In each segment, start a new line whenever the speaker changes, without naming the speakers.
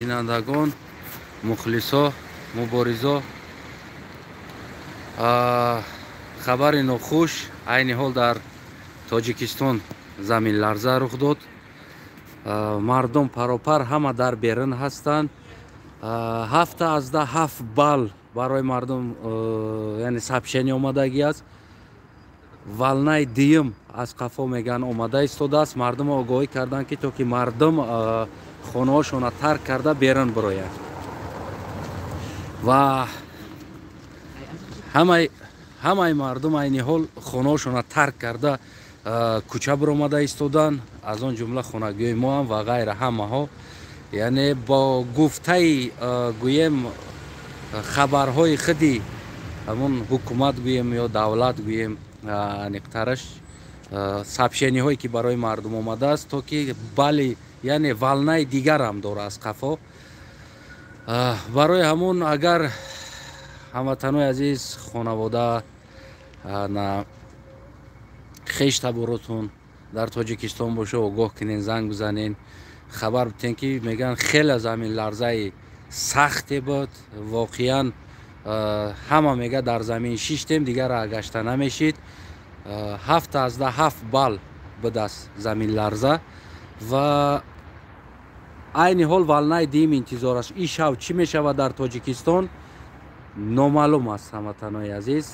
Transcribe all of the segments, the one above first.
Бинандагон, мухлисо, муборизо, хабари нохуш: айни ҳол дар Тоҷикистон заминларза рух дод. Мардум паропар ҳама дар берун ҳастанд. 7,7 балл барои мардум, яъне сообщение омадагӣ аст. Волнаи дуюм аз қафо, мегӯянд, омада истодааст. Мардумро огоҳӣ карданд, ки то ки мардум хонаҳошонро тарк карда берун бирояд ва ҳамаи мардум айни ҳол хонаҳошонро тарк карда, кӯча биромада истоданд, аз он ҷумла хонагиҳои мо ҳам ва ғайра ҳамаҳо. Яъне бо гуфтаи, гӯем, хабарҳои худи ҳамун ҳукумат, гӯем, ё давлат, гӯем, аниқтараш сообщениҳое ки барои мардум омадааст, то ки балли, яъне волнаи дигарам дора аз қафо. Барои ҳамун, агар ҳамватанои азиз, хонавода на хеш таборотун дар Тоҷикистон боша, огоҳ кунен, занг бизанен, хабар битен, ки мегӯянд, хеле заминларзаи сахте буд. Воқеан, ҳама мега, дар замин шиштем, дигар раҳ гашта намешид. 7,7 балл будааст заминларза ва айни ҳол волнаи дуюм интизор аст. Ин шав чӣ мешавад дар Тоҷикистон, номаълум аст. Ҳамватанои азиз,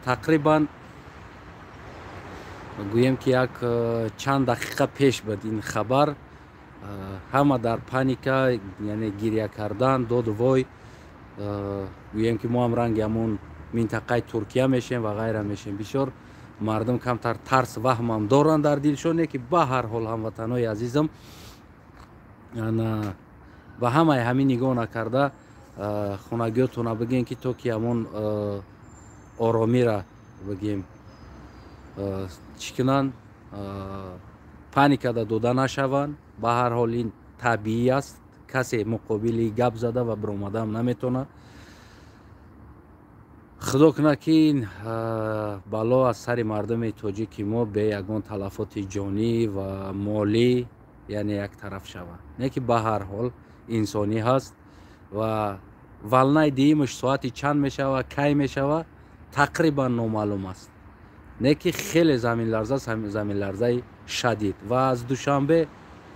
тақрибан, гӯем, ки як чанд дақиқа пеш буд ин хабар. Ҳама дар паника, яъне гиря кардан, доду вой. Гӯем, ки мо ҳам ранги ҳамун минтақаи Туркия мешем ва ғайра мешем. Бисёр мардум камтар тарс, ваҳмам доранд дар дилшоне, ки ба ҳар ҳол, ҳамватанои азизам, ба ҳамаи ҳамин нигоҳ накарда, хонагиётона бигем, ки то ки ҳамон оромира, бигем, чӣ кунанд, паникада дода нашаванд. Ба ҳар ҳол, ин табиӣ аст, касе муқобили гап зада ва биромадаам наметавонад. Худо кунад, ки ин бало аз сари мардуми тоҷики мо бе ягон талафоти ҷонӣ ва молӣ, яъне яктараф шавад. Не ки ба ҳар ҳол инсонӣ ҳаст ва волнаи дуюмаш соати чанд мешавад, кай мешавад, тақрибан номаълум аст. Не ки хеле заминларза, заминларзаи шадид. Ва аз Душанбе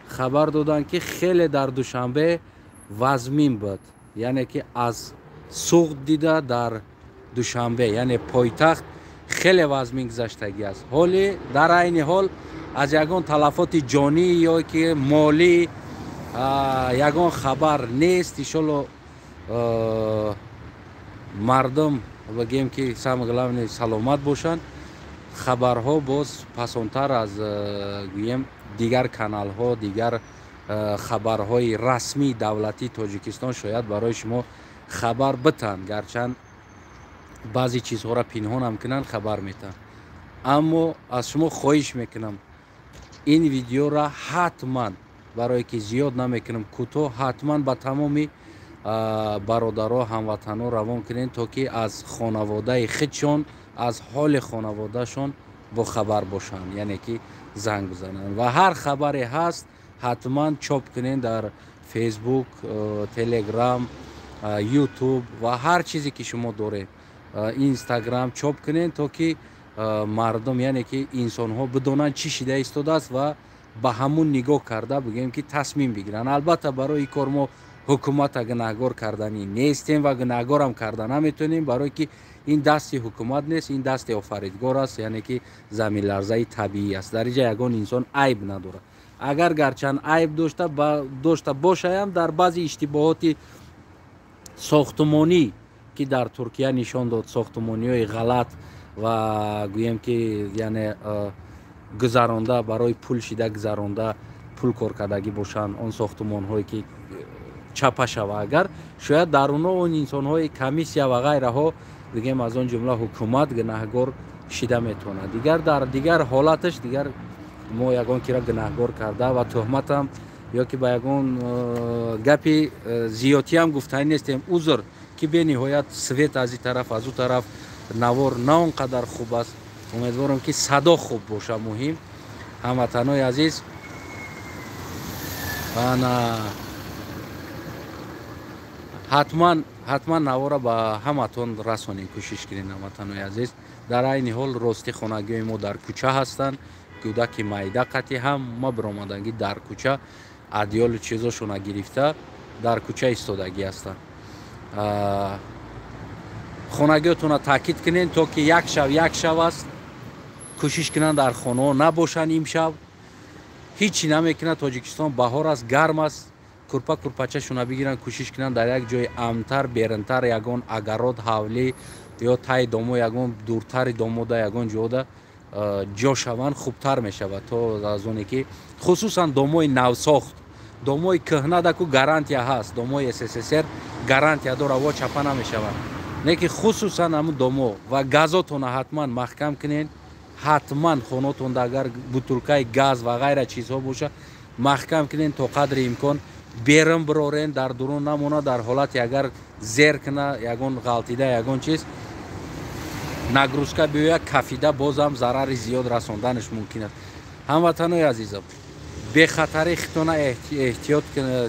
хабар доданд, ки хеле дар Душанбе вазмин буд, яъне ки аз Суғд дида дар Душанбе, яъне пойтахт, хеле вазмин гузаштагӣ аст. Ҳоли дар айни ҳол аз ягон талафоти ҷонӣ ё ки молӣ ягон хабар нест. Иншолло, мардум, бигем, ки самое главное, саломат бошанд. Хабарҳо боз пасонтар аз, гӯем, дигар каналҳо, дигар хабарҳои расмии давлатии Тоҷикистон шояд барои шумо хабар битанд. Гарчанд баъзе чизҳоро пинҳонам кунанд, хабар метаҳанд. Аммо аз шумо хоҳиш мекунам, ин видеоро ҳатман, барое ки зиёд намекунам, кӯтоҳ, ҳатман ба тамоми бародаро, ҳамватанҳо равон кунед, то ки аз хонаводаи худшон, аз ҳоли хонаводашон бохабар бошанд, яъне ки занг бизананд. Ва ҳар хабаре ҳаст, ҳатман чоп кунед дар Фейсбук, Телеграм, Ютуб ва ҳар чизе ки шумо доред, Инстаграм, чоп кунед, то ки мардум, яъне ки инсонҳо бидонанд, чӣ шида истодааст ва ба ҳамун нигоҳ карда, бигӯем, ки тасмим бигиранд. Албатта, барои ин кор мо ҳукумата гунаҳгор карданӣ нестем ва гунаҳгорам карда наметавонем, барое ки ин дасти ҳукумат нест, ин дасти Офаридгор аст, яъне ки заминларзаи табиӣ аст. Дар инҷа ягон инсон айб надорад. Агар гарчанд айб дошта бошаям, дар баъзе иштибоҳоти сохтумонӣ, ки дар Туркия нишон дод, сохтумониҳои ғалат ва, гӯем, ки яъне гузаронда, барои пул шида гузаронда, пул коркардагӣ бошанд, он сохтумонҳое ки чапа шава агар, шояд дар оно он инсонҳои комиссия ва ғайраҳо, бигем, аз он ҷумла ҳукумат гунаҳгор шида метавонад. Дигар дар дигар ҳолаташ дигар мо ягон кира гунаҳгор карда ва тӯҳматам ё ки ба ягон гапи зиёдтиам гуфтанӣ нестем. Узр, ки бениҳоят свет аз ин тараф, аз ӯ тараф, навор на он қадар хуб аст. Умедворам, ки садо хуб боша, муҳим. Ҳамватанои азиз, ана. Ҳатман, ҳатман навора ба ҳаматон расонем, кӯшиш кунем, ҳамватанои азиз. Дар айни ҳол рости хонагиҳои мо дар кӯча ҳастанд, кӯдаки майда қатӣ ҳама биромадагӣ дар кӯча, одеялу чизошона гирифта дар кӯча истодагӣ ҳастанд. Хонагиҳотонро таъкид кунед, то ки як шаб як шаб аст, кӯшиш кунанд дар хонаҳо набошанд имшаб. Ҳичи намекунад, Тоҷикистон баҳор аст, гарм аст, курпа курпачашона бигиранд, кӯшиш кунанд дар як ҷои амнтар, берунтар, ягон огород, ҳавлӣ ё таи домо, ягон дуртари домода ягон ҷода ҷо шаванд, хубтар мешавад, то аз оне ки хусусан домои навсохт. Домои кӯҳнадаку гарантия ҳаст, домои СССР гарантия дора, во чапа намешавад, не ки хусусан ҳамун домо. Ва газотона ҳатман маҳкам кунед, ҳатман хонотонда агар бутулкаи газ ва ғайра чизҳо боша, маҳкам кунед, то қадри имкон берун бирорен, дар дурун намона. Дар ҳолате агар зер куна, ягон ғалтида, ягон чиз нагрузка биёяд, кафида, бозам зарари зиёд расонданаш мумкин аст. Ҳамватанои азизам, бехатарӣ хитона эҳтиёт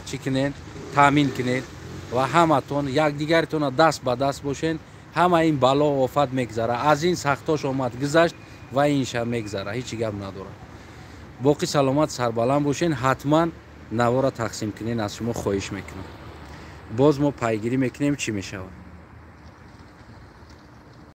чӣ кунед, таъмин кунед ва ҳаматон якдигаритона даст ба даст бошед. Ҳама ин бало офат мегзара, аз ин сахтош омад, гузашт ва инша мегзара, ҳеҷ гап надорад. Боқӣ саломат, сарбаланд бошед. Ҳатман навора тақсим кунед, аз шумо хоҳиш мекунам. Боз мо пайгирӣ мекунем, чӣ мешавад.